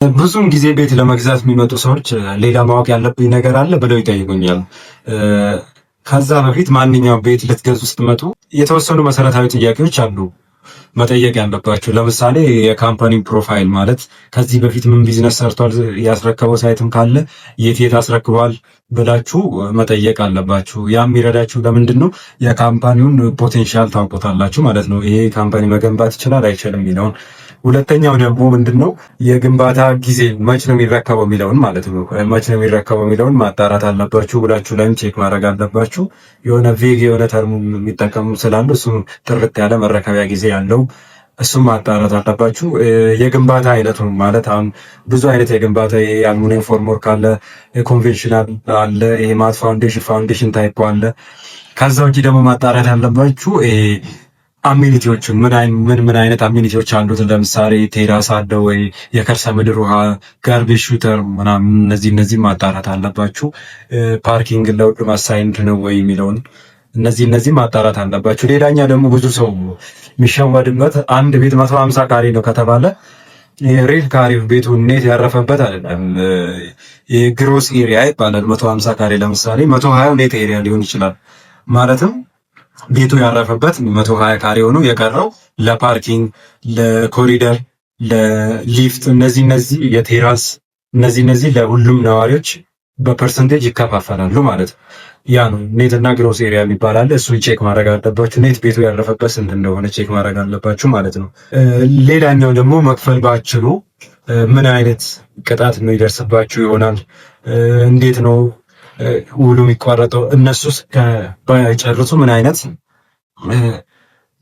ብዙውን ጊዜ ቤት ለመግዛት የሚመጡ ሰዎች ሌላ ማወቅ ያለብኝ ነገር አለ ብለው ይጠይቁኛል። ከዛ በፊት ማንኛውም ቤት ልትገዙ ስትመጡ የተወሰኑ መሰረታዊ ጥያቄዎች አሉ መጠየቅ ያለባችሁ። ለምሳሌ የ company profile፣ ማለት ከዚህ በፊት ምን ቢዝነስ ሰርቷል፣ ያስረከበው site ም ካለ የት የት አስረክቧል ብላችሁ መጠየቅ አለባችሁ። ያ የሚረዳችሁ ለምንድን ነው? የ company ውን potential ታውቁታላችሁ ማለት ነው። ይሄ company መገንባት ይችላል አይችልም የሚለውን። ሁለተኛው ደግሞ ምንድን ነው? የግንባታ ጊዜ፣ መች ነው የሚረከበው የሚለውን ማለት ነው። መች ነው የሚረከበው የሚለውን ማጣራት አለባችሁ። ውላችሁ ላይም check ማድረግ አለባችሁ። የሆነ vague የሆነ term ኡ የሚጠቀሙ ስላሉ እሱም ጥርት ያለ መረከቢያ ጊዜ ያለው እሱም ማጣራት አለባችሁ። የግንባታ አይነቱ፣ ማለት አሁን ብዙ አይነት የግንባታ የ aluminium formwork አለ፣ conventional አለ፣ ይሄ mat foundation፣ foundation type አለ። ከዛ ውጭ ደግሞ ማጣራት ያለባችሁ amenity ዎቹ፣ ምን ምን አይነት amenity ዎች አሉት? ለምሳሌ terrace አለ ወይ፣ የከርሰ ምድር ውሃ፣ garbage shooter ምናምን፣ እነዚህ ማጣራት አለባችሁ። Parking ለሁሉም assigned ነው ወይ የሚለውን እነዚህ ማጣራት አለባችሁ። ሌላኛ ደግሞ ብዙ ሰው የሚሸወድበት አንድ ቤት 150 ካሬ ነው ከተባለ real ካሬ ቤቱ net ያረፈበት አይደለም። የ gross area ይባላል። 150 ካሬ ለምሳሌ 120 net area ሊሆን ይችላል። ማለትም ቤቱ ያረፈበት 120 ካሬ ሆኖ የቀረው ለ parking፣ ለ corridor፣ ለ ሊፍት፣ እነዚህ የ terrace እነዚህ ለሁሉም ነዋሪዎች በ percentage ይከፋፈላሉ ማለት ነው። ያ ነው net እና gross area የሚባል አለ። እሱን check ማድረግ አለባችሁ። Net ቤቱ ያረፈበት ስንት እንደሆነ check ማድረግ አለባችሁ ማለት ነው። ሌላኛው ደግሞ መክፈል ባትችሉ ምን አይነት ቅጣት ነው ይደርስባችሁ ይሆናል? እንዴት ነው ውሉ የሚቋረጠው? እነሱስ ባይጨርሱ ምን አይነት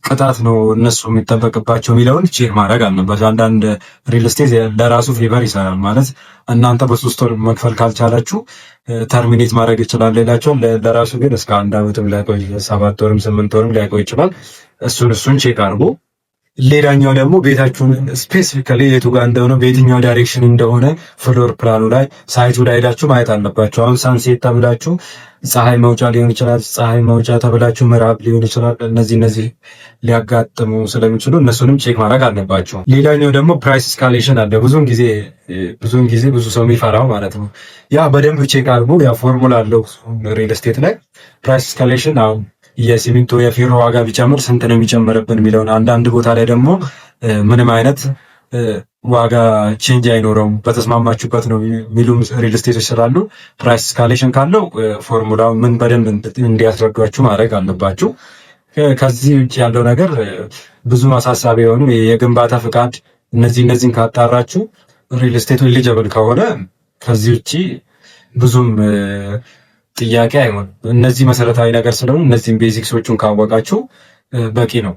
ቅጣት ነው እነሱ የሚጠበቅባቸው የሚለውን check ማድረግ አለባቸው። አንዳንድ real estate ለራሱ favor ይሰራል፣ ማለት እናንተ በ3 ወር መክፈል ካልቻላችሁ terminate ማድረግ ይችላል ሌላቸውን። ለራሱ ግን እስከ አንድ ዓመትም ሊያቆይ፣ 7 ወርም 8 ወርም ሊያቆይ ይችላል። እሱን check አድርጎ ሌላኛው ደግሞ ቤታችሁን specifically የቱ ጋር እንደሆነ፣ በየትኛው direction እንደሆነ floor plan ኑ ላይ፣ site ኡ ላይ ሄዳችሁ ማየት አለባችሁ። አሁን sunset ተብላችሁ ፀሐይ መውጫ ሊሆን ይችላል። ፀሐይ መውጫ ተብላችሁ ምዕራብ ሊሆን ይችላል። እነዚህ ሊያጋጥሙ ስለሚችሉ እነሱንም check ማድረግ አለባችሁ። ሌላኛው ደግሞ price escalation አለ። ብዙውን ጊዜ ብዙ ሰው የሚፈራው ማለት ነው። ያ በደንብ check አድርጎ ያ ፎርሙላ አለው real estate ላይ price escalation። አሁን የሲሚንቶ የፌሮ ዋጋ ቢጨምር ስንት ነው የሚጨምርብን የሚለውን። አንዳንድ ቦታ ላይ ደግሞ ምንም አይነት ዋጋ change አይኖረውም፣ በተስማማችሁበት ነው የሚሉ real estate ኦች ስላሉ price escalation ካለው ፎርሙላው ምን በደንብ እንዲያስረዷችሁ ማድረግ አለባችሁ። ከዚህ ውጭ ያለው ነገር ብዙ አሳሳቢ የሆኑ የግንባታ ፍቃድ እነዚህን ካጣራችሁ real estate ኡ eligible ከሆነ ከዚህ ውጭ ብዙም ጥያቄ አይሆንም። እነዚህ መሰረታዊ ነገር ስለሆኑ እነዚህን basics ኦቹን ካወቃችሁ በቂ ነው።